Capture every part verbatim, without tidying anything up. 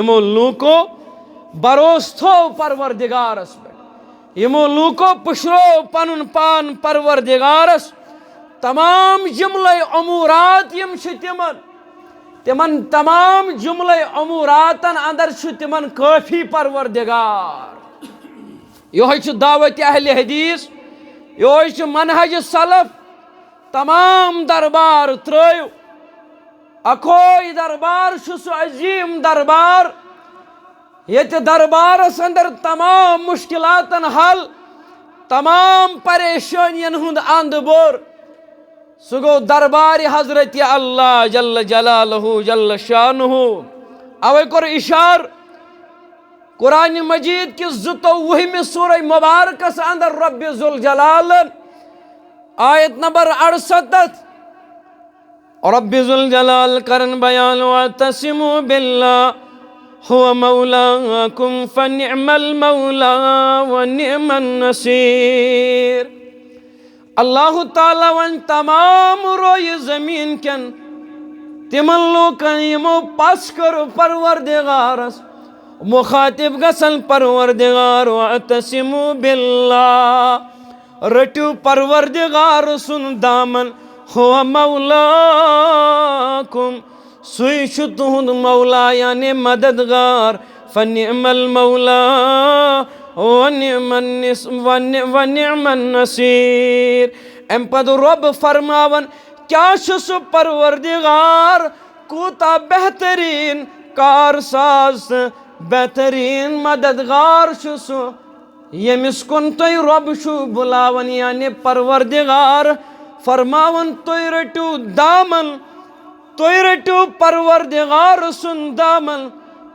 یِمو لوٗکو بھروسہٕ تھوو پروردگارس پٮ۪ٹھ، یِمو لوٗکو پُشرو پنُن پان پروردگارس، تمام جملے امورات یِم چھِ تِمن، تِمن تمام جملے اموراتن اندر چھُ تِمن کٲفی پروردگار۔ یہوے چھُ دعوت اہل حدیث، یہوے چھُ منہج سلف۔ تمام دربار ترٲیِو، اکوے دربار چھُ سُہ عظیم دربار، ییٚتہِ دربارس اندر تمام مشکلاتن حل، تمام پریشٲنین ہُنٛد اند بوٚر۔ سُہ گوٚو دربارِ حضرت اللہ جل جلالہ جل شانہ۔ اوے کوٚر اشارٕ قرآن مجید کِس زٕتووُہمہِ سورہ مبارکس اندر رب ذوالجلالن، آیت نمبر اڑستتھ۔ رب ذوالجلال کرن بیان، "واعتصموا باللہ هو مولاکم فنعم المولا ونعم النصیر۔" اللہ تعالیٰ ون تمام رویہِ زمین کٮ۪ن تِمن لوٗکن یِمو پس کٔر پروردگارس، مخاطب گژھن پروردگار، "واعتصموا باللہ"، رٔٹِو پروردگار سُنٛد دامن، "ہو مولاکم"، سُے چھُ تُہُنٛد مولا یعنی مددگار، "فنعم المولا ونعم النس-، ون-، ونعم النصیر"۔ اَمہِ پتہٕ رۄب فرماوان، کیٛاہ چھُ سُہ پروردگار، کوٗتاہ بہتریٖن کارساز تہٕ بہتریٖن مددگار چھُ سُہ، ییٚمِس کُن تُہۍ رۄب چھِو بُلاوان، یعنی پروردگار۔ فرماوان، تُہۍ رٔٹِو دامن، تُہۍ رٔٹِو پروردگار سُنٛد دامن،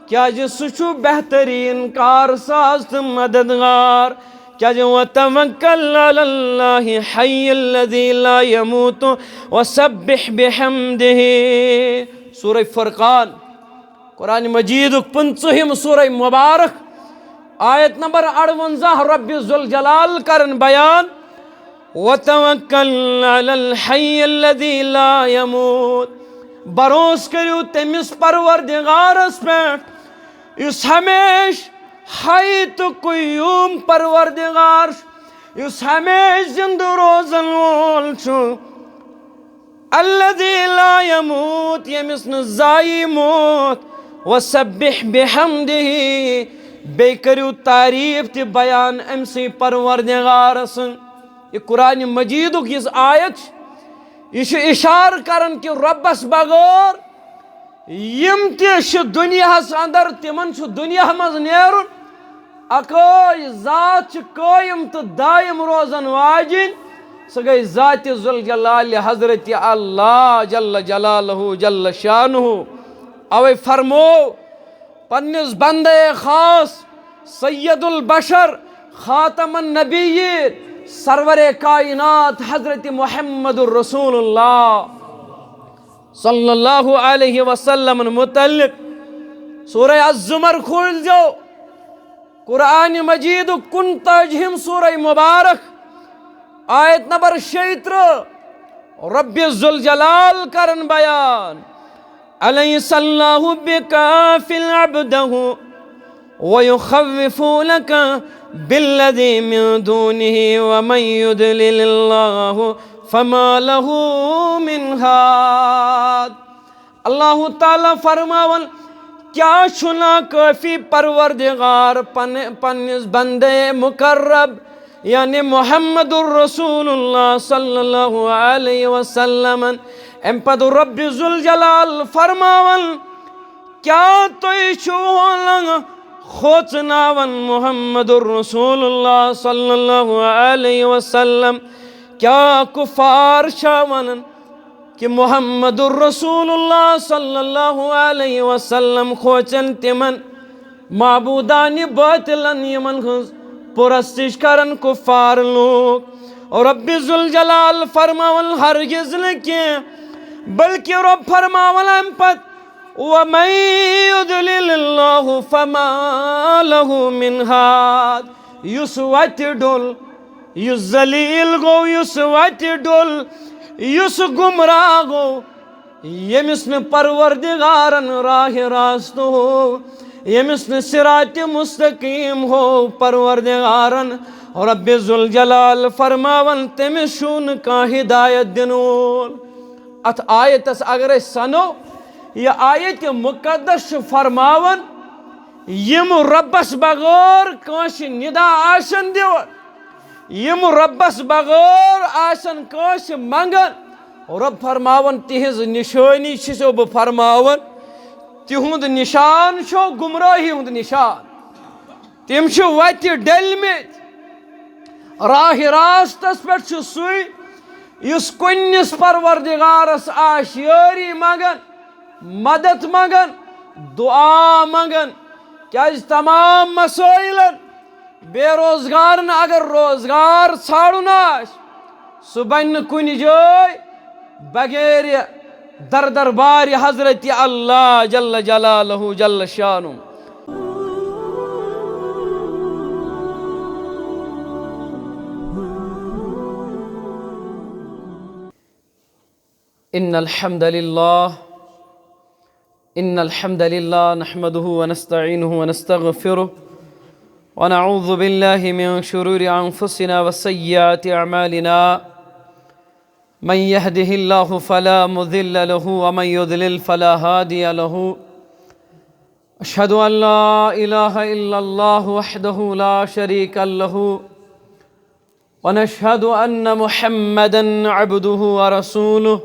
کیٛازِ سُہ چھُ بہتریٖن کارساز تہٕ مددگار۔ کیٛازِ، "وتوکل علی اللہ حی الذی لا یموت وسبح بحمدہ"۔ سورہ فرقان، قرآن مجیدُک پٕنٛژٕہِم سورہ مبارک، آیت نمبر اَرونٛزاہ، رب ذوالجلال کرن بیان، "وتوکل علی الحی الذی لا یموت"، بھروسہٕ کٔرِو تٔمِس پروردگارس پٮ۪ٹھ، یُس ہمیشہٕ حی تہٕ قیوم پروردگار چھُ، یُس ہمیشہٕ زِندٕ روزن وول چھُ۔ الذی لا یموت، ییٚمِس نہٕ زایی موت۔ وسبح بحمدہ، بیٚیہِ کٔرِو تعریٖف تہِ بیان أمۍ سٕے پروردگار سٕنٛز۔ یہِ قرآن مجیدُک یُس آیت چھُ، یہِ چھُ اِشارٕ کران کہِ رۄبَس بغٲر یِم تہِ چھِ دُنیاہَس اندر، تِمن چھُ دُنیا منٛز نیرُن۔ اکٲے ذات چھِ قٲیِم تہٕ دائم روزن واجِنۍ، سۄ گٔے ذاتِ ذوالجلال حضرت اللہ جل جلالہ جل شانہ۔ اوے فرمو پننِس بندے خاص سید البشر خاتم النبیین سرور کائنات حضرت محمد الرسول اللہ صلی اللہ علیہ وسلم متعلق سورہ الزمر کھول دیو۔ قرآن مجید کُنتٲجِہِم سورہ مبارک، آیت نمبر شیٚیہِ ترٕٛہ، رب ذوالجلال کرن بیان، "الیس اللہ بکاف عبدہ ویخوفونک بالذی من دونہ ومن یضلل اللہ فما لہ من ہاد۔" اللہ تعالیٰ فرماون، کیا چھُنا کٲفی پروردگار پن-، پننِس بندے مقرب یعنی محمد الرسول اللہ صلی اللہ علیہ وسلم، امہِ پتہٕ رب ذوالجلال فرماون، کیا تُہۍ چھِو ہولنگ کھوژناون محمد الرسول اللہ صلی اللہ علیہ وسلم؟ کیا کفار چھا ونان کہ محمد الرسول اللہ صلی اللہ علیہ وسلم کھوژن تِمن معبودان باطلن یِمن ہٕنٛز پرستش کرن کفار لوٗکھ؟ اور رب ذوالجلال فرماون، ہرگز نہٕ کینٛہہ، بلکہ رب فرماون امہِ پتہٕ، "ومن یضلل اللہ فما لہ من ہاد"، یُس وتہِ ڈوٚل، یُس ذلیل گوٚو، یُس وتہِ ڈوٚل، یُس گمراہ گوٚو، ییٚمِس نہٕ پروردگارن راہ راستہٕ ہوو، ییٚمِس نہٕ صراط مستقیم ہو، پروردگارن رب ذوالجلال فرماون، تٔمِس چھُ نہٕ کانٛہہ ہدایت دِنہٕ وول۔ اتھ آیتس اگر أسۍ سنو، یہِ آیت مقدس چھُ فرماوان، یِم ربس بغٲر کٲنٛسہِ ندا آسن دِوان، یِم ربس بغٲر آسن کٲنٛسہِ منگان، رب فرماوان، تِہنٛز نشٲنی چھُسو بہٕ فرماوان، تِہُنٛد نشان چھُ گمراہی ہُنٛد نشان۔ تِم چھِ وتہِ ڈٔلمٕتۍ۔ راہ راستس پٮ۪ٹھ چھُ سُے، یُس کُنِس پروردگارس آسہِ یٲری منگان، مدد منگان، دعا منگان۔ کیازِ تمام مسٲیلن، بے روزگارن اگر روزگار ژھانڈُن آسہِ، سُہ بنہِ نہٕ کُنہِ جایہِ بغیر در دربارِ حضرت اللہ جل جلالہ جل شانہ۔ إن الحمد لله إن الحمد لله نحمده ونستعينه ونستغفره، ونعوذ بالله من شرور أنفسنا وسيئات أعمالنا. من يهده الله فلا مضل له، ومن يضلل فلا هادي له. أشهد أن لا إله إلا الله وحده لا شريك له، ونشهد أن محمدا عبده ورسوله.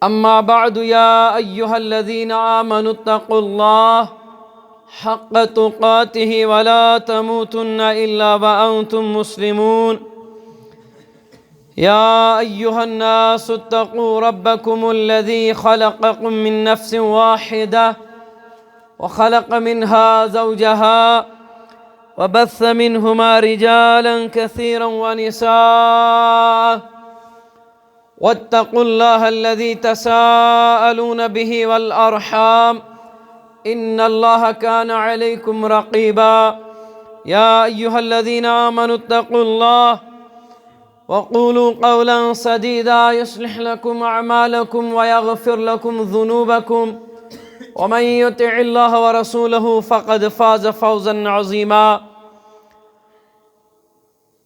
أما بعد، يا أيها الذين آمنوا اتقوا الله حق تقاته ولا تموتن إلا وأنتم مسلمون. يا أيها الناس اتقوا ربكم الذي خلقكم من نفس واحدة وخلق منها زوجها وبث منهما رجالا كثيرا ونساء، واتقوا الله الذي تساءلون به والأرحام، إن الله كان عليكم رقيبا. يا أيها الذين آمنوا اتقوا الله وقولوا قولا سديدا يصلح لكم أعمالكم ويغفر لكم ذنوبكم، ومن يطع الله ورسوله فقد فاز فوزا عظيما.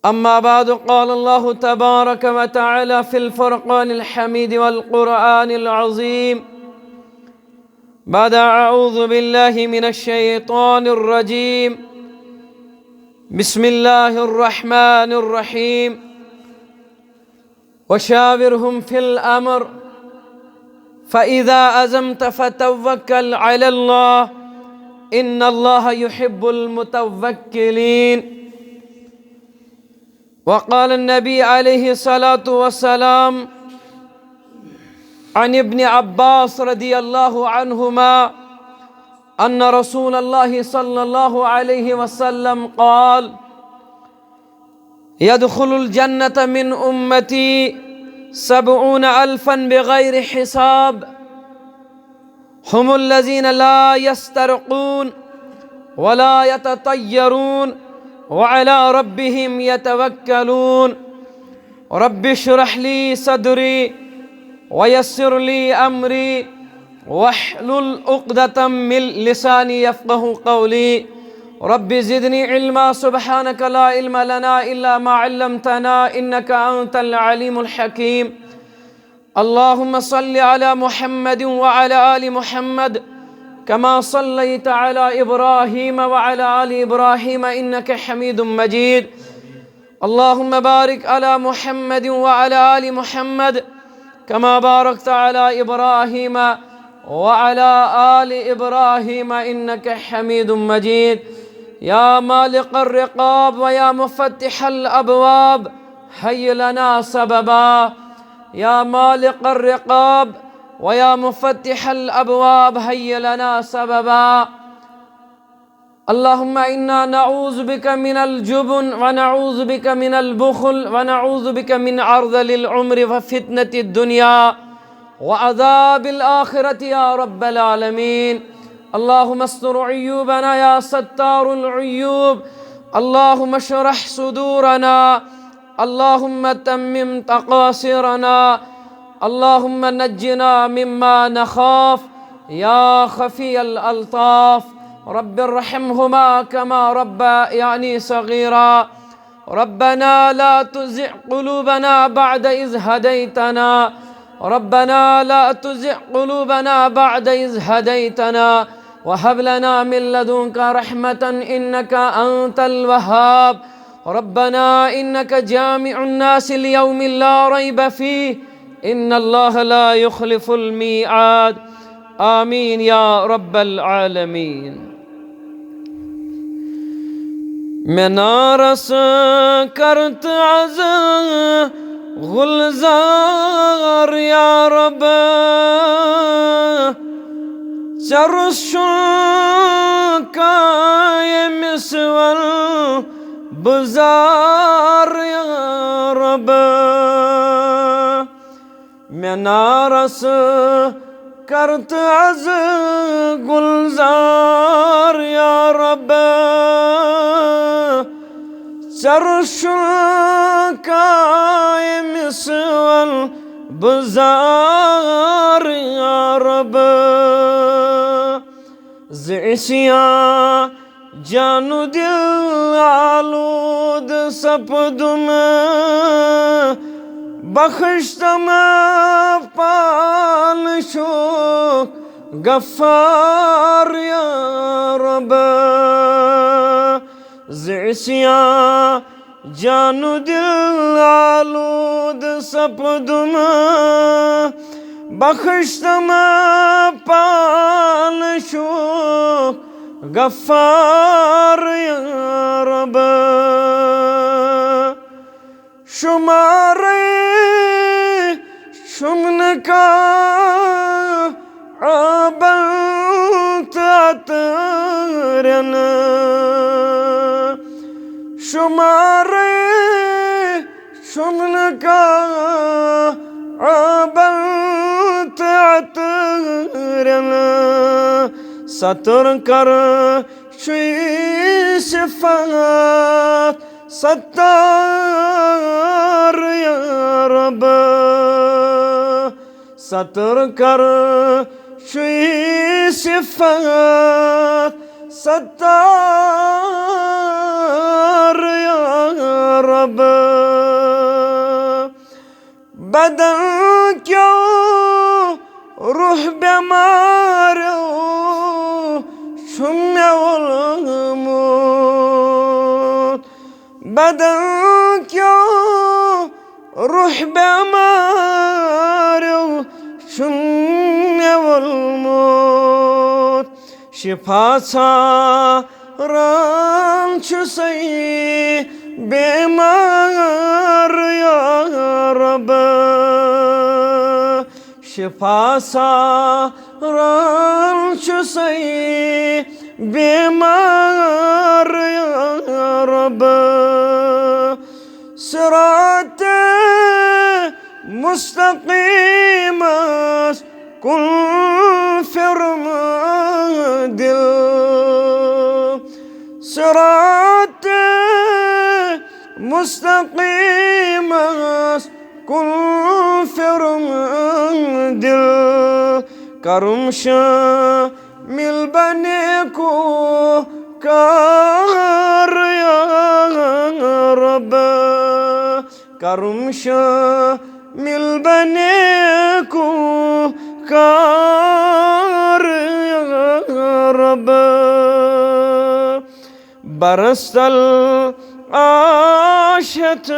أما بعد، قال الله تبارك وتعالى في الفرقان الحميد والقرآن العظيم بعد أعوذ بالله من الشيطان الرجيم. بسم الله الرحمن الرحيم. وشاورهم في الأمر فإذا عزمت فتوكل على الله إن الله يحب المتوكلين. وقال النبي عليه الصلاة والسلام عن ابن عباس رضي الله عنهما أن رسول الله صلى الله عليه وسلم قال: يدخل الجنة من أمتي سبعون ألفا بغير حساب، هم الذين لا يسترقون ولا يتطيرون وعلى ربهم يتوكلون. رب اشرح لي صدري ويسر لي أمري واحلل عقدة من لساني يفقه قولي. رب زدني علما. سبحانك لا علم لنا إلا ما علمتنا إنك أنت العليم الحكيم. اللهم صل على محمد وعلى آل محمد كما صليت على إبراهيم وعلى آل إبراهيم إنك حميد مجيد. اللهم بارك على محمد وعلى آل محمد كما باركت على إبراهيم وعلى آل إبراهيم إنك حميد مجيد. يا مالق الرقاب ويا مفتح الأبواب، هيئ لنا سببا. يا مالق الرقاب ويا مفتح الأبواب، هيئ لنا سببا. اللهم إنا نعوذ بك من الجبن ونعوذ بك من البخل ونعوذ بك من عرذل العمر وفتنة الدنيا وعذاب الآخرة يا رب العالمين. اللهم استر عيوبنا يا ستار العيوب. اللهم اشرح صدورنا. اللهم تمم تقاصيرنا. اللهم نجنا مما نخاف يا خفي الألطاف، رب ارحمهما كما ربياني صغيرا. ربنا لا تزغ قلوبنا بعد إذ هديتنا. ربنا لا تزغ قلوبنا بعد إذ هديتنا وهب لنا من لدنك رحمة إنك أنت الوهاب. ربنا إنك جامع الناس ليوم لا ريب فيه إن الله لا يخلف الميعاد. آمين يا رب العالمين. مینارس کرت از گلزار یا رب، ژےٚ روٚس چھُنہٕ کانٛہہ ییٚمِس وَن بہٕ زار یا رب۔ مینارس کرت از گلزار یا رب، ژےٚ روٚس چھُنہٕ کانٛہہ ییٚمِس وَن بہٕ زار یا رب۔ زِ عصیان جان و دل آلود سپدم، بخشتم پان چھُکھ غفار یا رب۔ زِ عصیان جان و دل آلود سپدم، بخشتم پان چھُکھ غفار یا رب۔ شمارے چھُم نہٕ کانٛہہ عٲبن تہٕ عطرن، شمارے چھُم نہٕ کانٛہہ عٲبن تہٕ عطرن۔ ستر کر چھُے صفات ستار یا رب، ستر کر چھُے صفات ستار یا رب۔ بدن کیو روح بیماریو چھُم مےٚ ووٚلمُت۔ بدن کیو روح بیماریو چھُم مےٚ ووٚلمُت۔ شفا ژھانٛڈان چھُسَے بیمار یا رب۔ شفا ژھانٛڈان چھُسَے بیمار یا رب۔ صراط مستقیمس کُن پھِرُم دِل۔ صراط مستقیمس کُن پھِرُم دِل۔ کرُم شٲمِل بنے کو کار یا رب۔ کرُم شٲمِل بنے کو کار یا رب۔ برستل آشت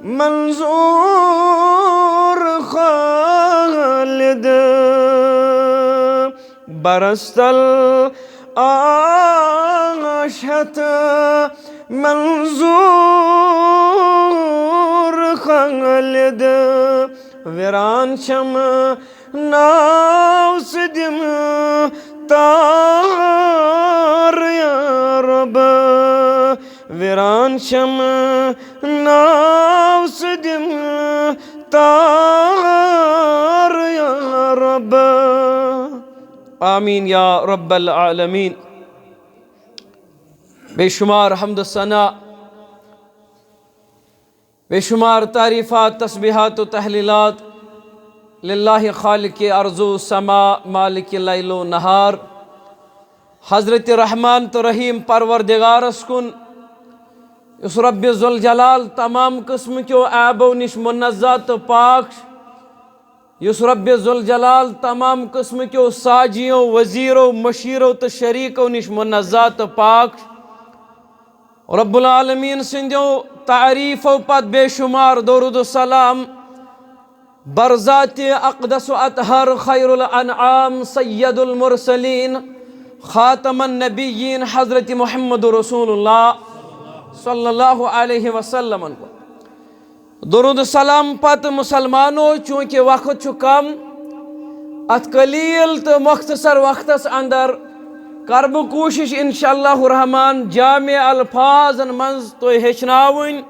منظور خالد۔ برستل آشت منظور خالد۔ ویران چھم ناو ژٕ دِم تار یا رب۔ ویران چھم ناو ژٕ دِم تار یا رب۔ آمین یا رب العالمین۔ بے شمار حمد و ثنا، بے شمار تعریفات، تسبیحات و تحلیلات للہ خالق ارض و سما مالک لیل و نہار، حضرت رحمان تہٕ رحیم پروردگارس کُن، یُس رب ذوالجلال تمام قسم کیو عیبو نش منزہ تہٕ پاک چھُ، یُس رب ذوالجلال تمام قسم کیو ساجیو، وزیرو، مشیرو تہٕ شریکو نش منزہ تہٕ پاک چھُ۔ رب العالمین سٕنٛدیو تعریفو پتہٕ بے شمار درود و سلام برذات اقدس و اطہر خیر الانعام سید المرسلین خاتم النبیین حضرت محمد رسول اللہ صلی اللہ علیہ وسلم۔ درود و سلام پتہٕ مسلمانو، چونکہ وقت چھُ کم، اتھ قلیل تہٕ مختصر وقتس اندر کرٕ بہٕ کوٗشش انشاءاللہ الرحمن جامع الفاظن منٛز تۄہہِ ہیٚچھناوٕنۍ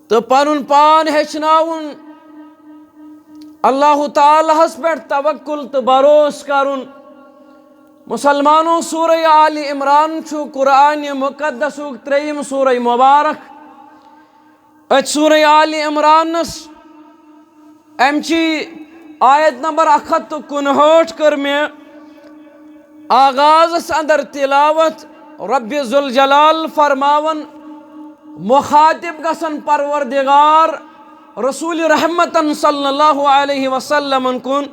تہٕ پنُن پان ہیٚچھناوُن، اللہ تعالیٰ ہس پٮ۪ٹھ توکل تہٕ بھروسہٕ کرُن۔ مسلمانو، سورہ آل عمران چھُ قرآن مقدسُک ترٛیٚیِم سورہ مبارک۔ أتھۍ سورہ آل عمرانس امچی آیت نمبر اکھ ہتھ تہٕ کُنہٲٹھ کٔر مےٚ آغازس اندر تلاوت۔ رب ذوالجلال فرماون، مخاطب گژھن پروردگار رسول رحمتن صلی اللہ علیہ وسلمن کُن،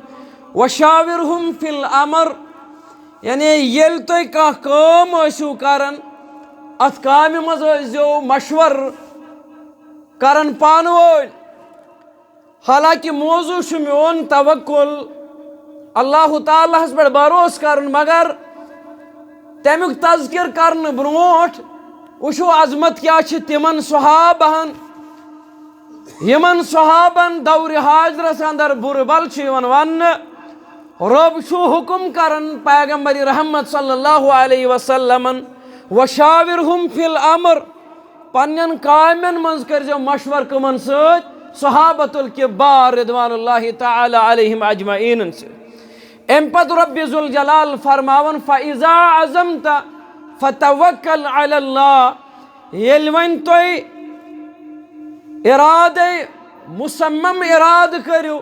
وشاورہم فی الامر، یعنی ییٚلہِ تُہۍ کانٛہہ کٲم ٲسِو کران، اتھ کامہِ منٛز ٲسۍزیو مشورٕ کران پانہٕ وٲنۍ۔ حالانکہ موضوع چھُ میون توکل، اللہ تعالیٰ ہس پٮ۪ٹھ بھروسہٕ کرُن، مگر تمیُک تذکر کرنہٕ برونٛٹھ وٕچھو عظمت کیٛاہ چھِ تِمن صحابہن، یِمن صحابن دورِ حاضرس اندر بُرٕ بل چھُ یِوان وننہٕ۔ رب چھُ حکم کران پیغمبر رحمت صلی اللہ علیہ وسلمن، وشاورہم فی الامر، پننٮ۪ن کامٮ۪ن منٛز کٔرۍزیو مشورٕ کٕمن سۭتۍ؟ صحابۃ الکبار رضوان اللہ تعالیٰ علیہم اجمعینن سۭتۍ۔ امہِ پتہٕ رب ذوالجلال فرماوان، فاذا عزمت فتوکل علی اللہ، ییٚلہِ وۄنۍ تُہۍ ارادے مصمم ارادٕ کٔرِو،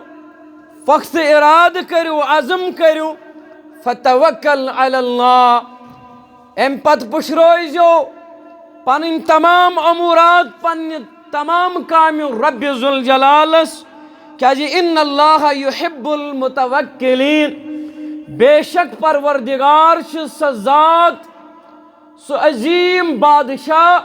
پختہٕ ارادٕ کٔرِو، عزم کٔرِو، فتوکل علی اللہ، امہِ پتہٕ پُشرٲوزیو پنٕنۍ تمام امورات، پننہِ تمام کامہِ رب ذوالجلالس، کیازِ ان اللہ یحب المتوکلین، بے شک پروردگار چھُ سۄ ذات، سُہ عظیم بادشاہ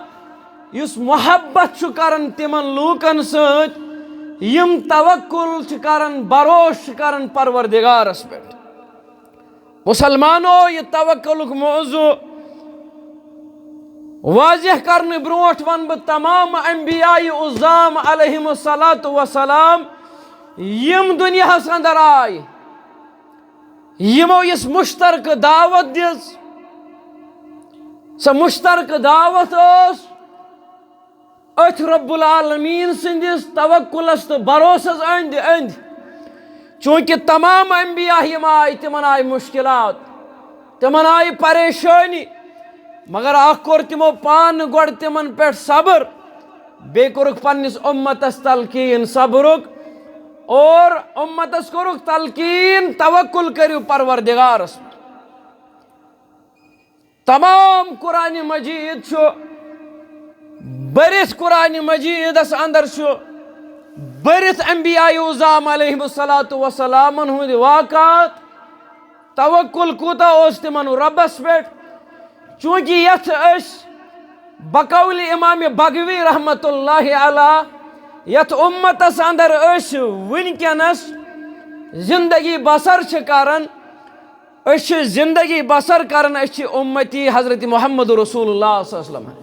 یُس محبت چھُ کران تِمن لوٗکن سۭتۍ یِم توکل چھِ کران، بھروسہٕ چھِ کران پروردگارس پٮ۪ٹھ۔ مسلمانو، یہِ توکلُک موضوع واضح کرنہٕ برونٛٹھ ونہٕ بہٕ تمام انبیاء عظام علیہم الصلوۃ والسلام یِم دُنیاہس اندر آے، یِمو یُس مشترکہٕ دعوت دِژ، سۄ مشترکہٕ دعوت ٲس أتھۍ رب العالمین سٕنٛدِس توکلس تہٕ بھروسس أنٛدۍ أنٛدۍ۔ چونکہ تمام انبیاء یِم آے، تِمن آے مشکلات، تِمن آے پریشٲنی، مگر اکھ کوٚر تِمو پانہٕ گۄڈٕ تِمن پٮ۪ٹھ صبر، بیٚیہِ کوٚرُکھ پننِس اُمتس تلقین صبرُک، اور اُمتس کوٚرُکھ تلقین توکل کٔرِو پروردگارس۔ تمام قرآن مجید چھُ بٔرِتھ، قرآن مجیدس اندر چھُ بٔرِتھ انبیاء عظام علیہم الصلوۃ والسلامن ہُنٛد واقعات۔ توکل کوٗتاہ اوس تِمن رۄبس پٮ۪ٹھ؟ چونکہ یتھ أسۍ بقول امام بغوی رحمت اللہ علیہ یتھ اُمتس اندر أسۍ وٕنکیٚنس زندگی بسر چھِ کران، أسۍ چھِ زندگی بسر کران، أسۍ چھِ اُمتی حضرت محمد رسول اللہ صلی اللہ علیہ وسلم۔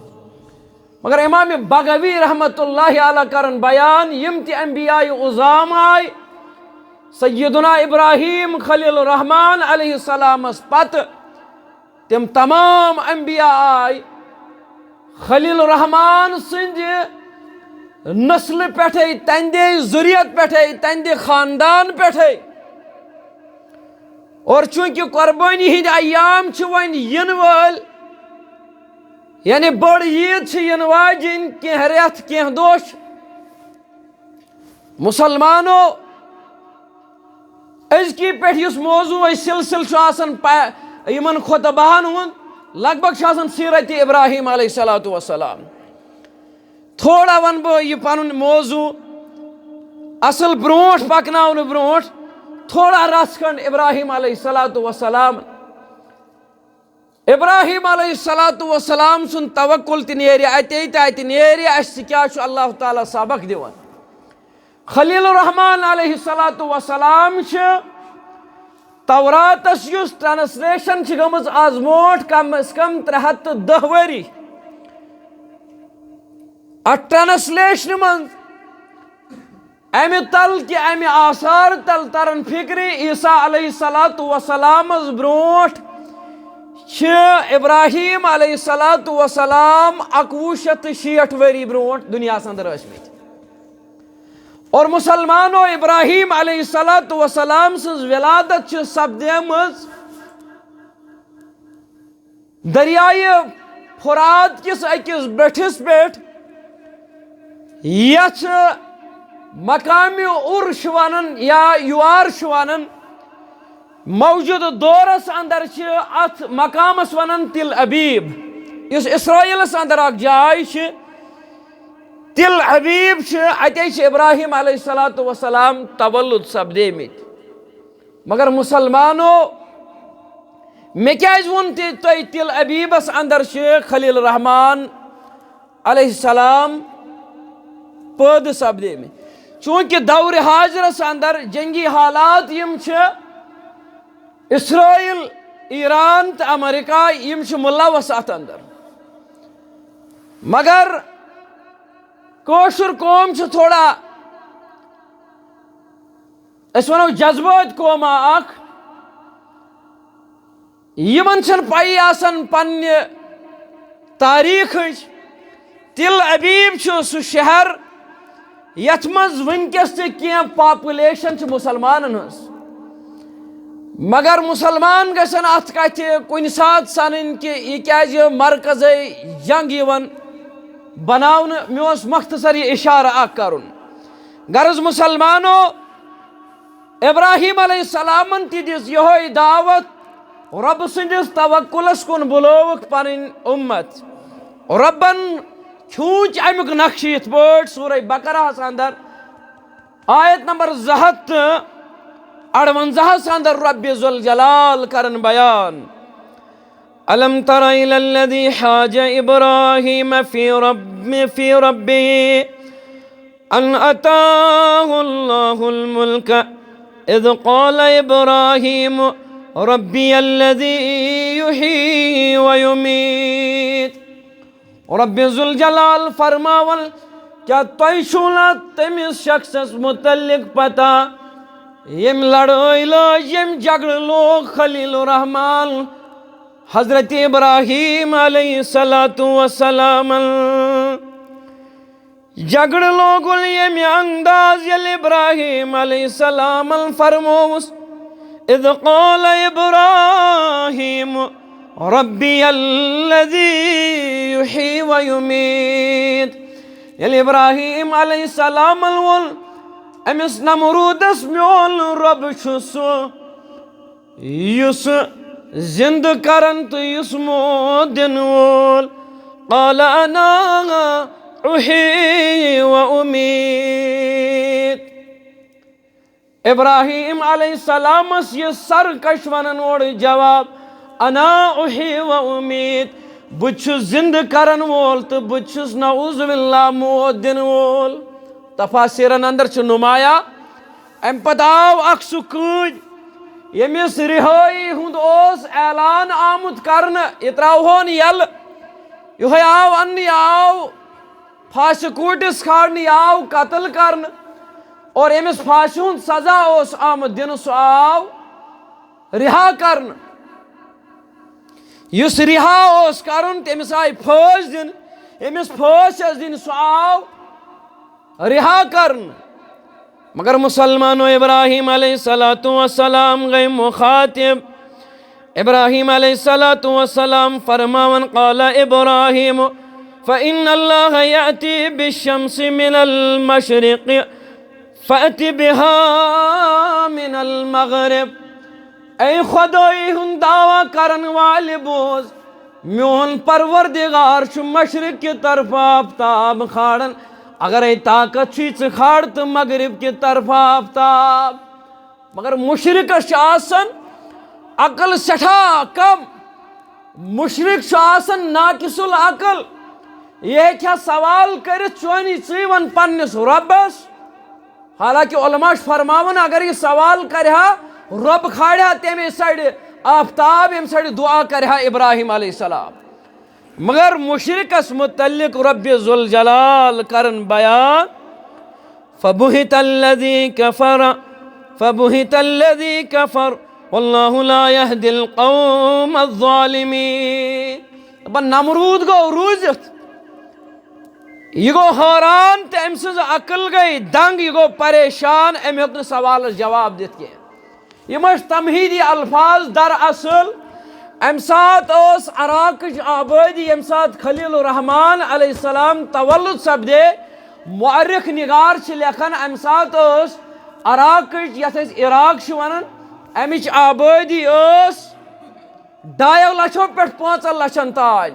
مگر امام بغوی رحمت اللہ علیہ کرن بیان، یِم تہِ انبیاء عظام آے سیدنا ابراہیم خلیل الرحمان علیہ السلامس پتہٕ، تِم تمام انبیاء آے خلیل الرحمان سٕنٛدِ نسلہٕ پٮ۪ٹھے، تہنٛدے ذُریت پٮ۪ٹھے، تہنٛدِ خاندان پٮ۪ٹھے۔ اور چونکہ قربٲنی ہٕنٛدۍ ایام چھِ وۄنۍ یِنہٕ وٲلۍ، یعنی بٔڑ عیٖد چھِ یِنہٕ واجِنۍ، کینٛہہ رٮ۪تھ، کینٛہہ دۄہ چھِ۔ مسلمانو، أزکی پٮ۪ٹھ یُس موضوع أسۍ سلسلہٕ چھُ آسان پہ-، یِمن خطباہن ہُنٛد، لگ بگ چھُ آسان سیرت ابراہیم علیہ الصلوۃ والسلام۔ تھوڑا وَنہٕ بہٕ یہِ پَنُن موضوع اَصٕل برونٛٹھ پَکناونہٕ برونٛٹھ، تھوڑا رَژھ کھنٛڈ ابراہیم علیہ الصلوۃ والسلام۔ ابراہیم علیہ الصلوۃ والسلام سُنٛد توکل تہِ نیرِ اَتے تہٕ اَتہِ نیرِ اَسہِ کیٛاہ چھُ اللہ تعالیٰ سبق دِوان۔ خلیل الرحمان علیہ الصلوۃ والسلام چھِ توراتس یُس translation چھِ گٔمٕژ آز برونٛٹھ کم از کم ترٛےٚ ہتھ تہٕ دَہ ؤری، اتھ translation منٛز امہِ تل کہِ امہِ آثار تل ترن فکرِ عیسیٰ علیہ الصلوۃ والسلامس برونٛٹھ چھِ ابراہیم علیہ الصلوۃ والسلام اَکوُہ شیٚتھ تہٕ شیٹھ ؤری برونٛٹھ دُنیاہس اندر ٲسمٕتۍ۔ اور مسلمانو، ابراہیم علیہ الصلوۃ والسلام سٕنٛز ولادت چھِ سپدیمٕژ دریائے فرات کِس أکِس بٔٹھِس پٮ۪ٹھ، یَتھ مقامِ عُر چھِ وَنان یا یُوار چھِ وَنان۔ موجودٕ دورس اندر چھِ اتھ مقامس ونان تل ابیب، یُس اسرائیلس اندر اکھ جاے چھِ۔ تل ابیب چھِ، اتے چھِ ابراہیم علیہ الصلوۃ والسلام تولد سپدیمٕتۍ۔ مگر مسلمانو، مےٚ کیازِ ووٚن تہِ تۄہہِ تل ابیبس اندر چھِ خلیل الرحمان علیہ السلام پٲدٕ سپدیمٕتۍ؟ چونکہ دورِ حاضرس اندر جنگی حالات یِم چھِ، اسرائیل، ایران تہٕ امریکہ یِم چھِ ملوث اتھ اندر۔ مگر کٲشُر قوم چھِ تھوڑا، أسۍ ونو، جذبٲتۍ قوما اکھ۔ یِمن چھنہٕ پَیی آسان پننہِ تاریخٕچ۔ تل ابیب چھُ سُہ شہر یتھ منٛز وٕنکیٚس تہِ کینٛہہ population چھِ مسلمانن ہٕنٛز۔ مگر مسلمان گژھن اتھ کتھِ کُنہِ ساتہٕ سنٕنۍ کہِ یہِ کیازِ مرکزے جنگ یِوان بناونہٕ۔ مےٚ اوس مختصر یہِ اشارٕ اکھ کرُن۔ غرض مسلمانو، ابراہیم علیہ السلامن تہِ دِژ یِہوٚے دعوت، رۄبہٕ سٕنٛدِس توکلس کُن بُلٲوٕکھ پنٕنۍ اُمت۔ رۄبن کھیوٗنچ امیُک نقشہٕ یِتھ پٲٹھۍ سورہ بقرہس اندر آیت نمبر زٕ ہتھ تہٕ اَرونٛزاہس اندر رۄبِ ذوالجلال کرن بیان۔ ألم تر إلى الذي حاج إبراهيم في رب في ربه أن آتاه الله الملك إذ قال إبراهيم ربي الذي يحيي ويميت۔ رب ذوالجلال فرماون، کیا تۄہہِ چھُو نہ تٔمِس شخصس متعلق پتہ، ییٚمۍ لڑٲے لٲج، ییٚمۍ جھگڑٕ لوگ خلیل الرحمان حضرت ابراہیم علیہ الصلوۃ والسلام؟ جھگڑٕ لوگُن ییٚمہِ انداز ییٚلہِ ابراہیم علیہ السلامن فرمووُس، اذ قال ابراہیم ربی الذی یحیی و یمیت۔ ییٚلہِ ابراہیم علیہ السلامن ووٚن أمِس نمروٗدس، میون رۄب چھُ سُہ یُس زِندٕ کرن تہٕ یُس موت دِنہٕ وول۔ قال انا احیی و امیت۔ ابراہیم علیہ السلامس یہِ سرکش ونن وول جواب، انا احیی و امیت، بہٕ چھُس زِندٕ کرن وول تہٕ بہٕ چھُس نعوذ باللہ موت دِنہٕ وول۔ تفاسیرن اندر چھُ نمایاں۔ امہِ پتہٕ آو اکھ سُہ کۭتۍ ییٚمِس رِہٲیی ہُنٛد اوس اعلان آمُت کرنہٕ، یہِ ترٛاوہون یَلہٕ۔ یِہوٚے آو اننہٕ، یہِ آو پھاسہِ کوٗٹِس کھارنہٕ، یہِ آو قتل کرنہٕ، اور ییٚمِس پھاسہِ ہُنٛد سزا اوس آمُت دِنہٕ، سُہ آو رِہا کرنہٕ۔ یُس رِہا اوس کرُن، تٔمِس آیہِ پھٲسۍ دِنہٕ، ییٚمِس پھٲسۍ ٲس دِنۍ، سُہ آو رِہا کرنہٕ۔ مگر مسلمانو، ابراہیم علیہ الصلوۃ والسلام گٔے مخاطب۔ ابراہیم علیہ الصلوۃ والسلام فرماون، قال ابراہیم، فإن اللہ یأتی بالشمس من المشرق فأت بها من المغرب۔ اے خدٲیی ہُنٛد دعویٰ کرن والہِ، بوز، میون پروردگار چھُ مشرق کہِ طرفہٕ آفتاب کھالان۔ اگرے طاقت چھُے، ژٕ کھال تہٕ مغرب کہِ طرفہٕ آفتاب۔ مگر مشرکس چھِ آسان عقل سٮ۪ٹھاہ کم۔ مشرک چھُ آسان ناقص العقل۔ یہِ ہیٚکہِ ہا سوال کٔرِتھ، چونی ژٕے وَن پننِس رۄبس۔ حالانکہ علماء چھِ فرماوان، اگر یہِ سوال کرِ ہا، رۄب کھالہِ ہا تَمے سایڈٕ آفتاب، ییٚمہِ سایڈٕ دعا کرِ ہا ابراہیم علیہ السلام۔ مگر مشرکس متعلق رب ذوالجلال کرن بیان، فبہت الذی کفر، فبہت الذی کفر، واللہ لا یہدی القوم الظالمین۔ دپان نمرود گوٚو روٗزِتھ، یہِ گوٚو حٲران تہٕ أمۍ سٕنٛز عقل گٔے دنٛگ، یہِ گوٚو پریشان، أمۍ ہیوٚک نہٕ سوالس جواب دِتھ کینٛہہ۔ یِم ٲسۍ تمہیدی الفاظ۔ دراصل امہِ ساتہٕ ٲس عراقٕچ آبٲدی، ییٚمہِ ساتہٕ خلیل الرحمان علیہ السلام تولد سپدے، مؤرخ نگار چھِ لیکھان، امہِ ساتہٕ ٲس عراقٕچ، یتھ أسۍ عراق چھِ ونان، امِچ آبٲدی ٲس ڈایو لچھو پٮ۪ٹھ پانٛژن لچھن تام۔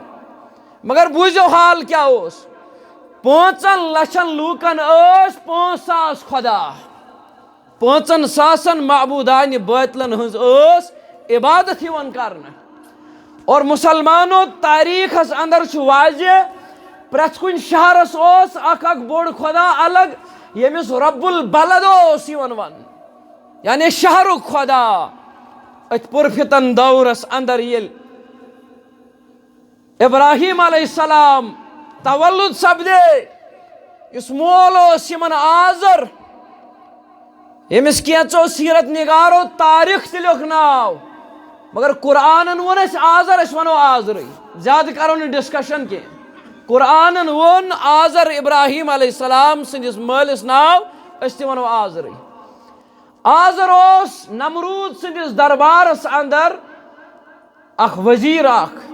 مگر بوٗزِو حال کیٛاہ اوس۔ پانٛژن لچھن لوٗکن ٲسۍ پانٛژھ ساس خۄدا۔ پانٛژن ساسن معبوٗدانہِ باطلن ہٕنٛز ٲس عبادت یِوان کرنہٕ۔ اور مسلمانو، تاریخس اندر چھُ واضح، پرٛٮ۪تھ کُنہِ شہرس اوس اکھ اکھ بوٚڑ خۄدا الگ، ییٚمِس رب البلد اوس یِوان وننہٕ، یعنی شہرُک خۄدا۔ أتھۍ پُرفتن دورس اندر ییٚلہِ ابراہیم علیہ السلام تولد سپدے، یُس مول اوس یِمن آزر، ییٚمِس کینٛژو سیرت نگارو تاریخ تہِ لیوٚکھ ناو، مگر قرآنن ووٚن اَسہِ آزر، أسۍ وَنو آزرٕے، زیادٕ کرو نہٕ ڈسکشن کینٛہہ۔ قرآنن ووٚن آزر ابراہیم علیہ السلام سٕنٛدِس مٲلِس ناو، أسۍ تہِ وَنو آزرٕے۔ آزر اوس نمروٗد سٕنٛدِس دربارس اندر اکھ وزیر اکھ۔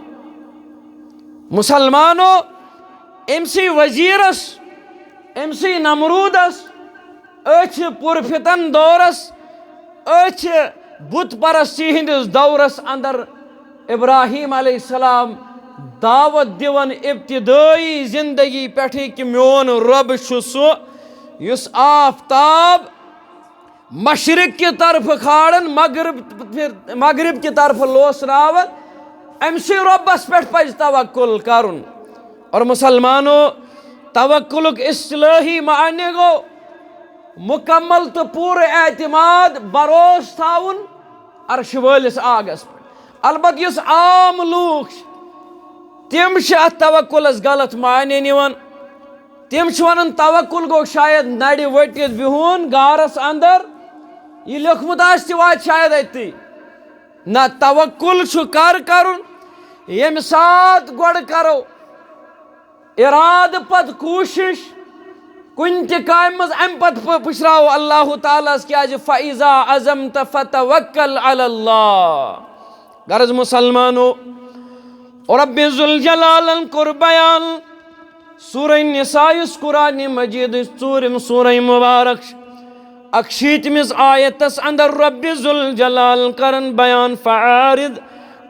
مسلمانو، أمۍ سٕے وزیرس، أمۍ سٕے نمروٗدس أتھۍ پُرفتن دورس، أتھۍ بت پرستی ہٕنٛدِس دورس اندر ابراہیم علیہ السلام دعوت دِوان ابتدٲئی زندگی پٮ۪ٹھٕے کہِ میون رۄب چھُ سُہ یُس آفتاب مشرق کہِ طرفہٕ کھالان، مغرب، مغرب کہِ طرفہٕ لوسراوان۔ أمۍ سٕے رۄبس پٮ۪ٹھ پزِ توکل کرُن۔ اور مسلمانو، توکلُک اصطلٲحی معنی گوٚو مکمل تہٕ پوٗرٕ اعتماد، بھروسہٕ تھاوُن عرشہِ وٲلِس آگس پٮ۪ٹھ۔ البتہ یُس عام لوٗکھ چھِ، تِم چھِ اتھ توکلس غلط معنی نِوان۔ تِم چھِ ونان، توکل گوٚو شاید نرِ ؤٹِتھ بِہُن غارس اندر، یہِ لیوٚکھمُت آسہِ تہِ واتہِ شاید أتی۔ نہ، توکل چھُ کر کرُن؟ ییٚمہِ ساتہٕ گۄڈٕ کرو ارادٕ، پتہٕ کوٗشش کُنہِ تہِ کامہِ منٛز، امہِ پتہٕ پ-، پُشراوو اللہ تعالیٰ ہس، کیازِ فَإِذَا عَزَمْتَ فَتَوَكَّلْ عَلَى اللَّهِ۔ غرض مسلمانو، رب ذوالجلالن کوٚر بیان سورہ نساء یُس قرآن مجیدٕچ ژوٗرِم سورہ مبارک چھِ، اکشیٖتمِس آیتس اندر رب ذوالجلال کرن بیان، فَأَعْرِضْ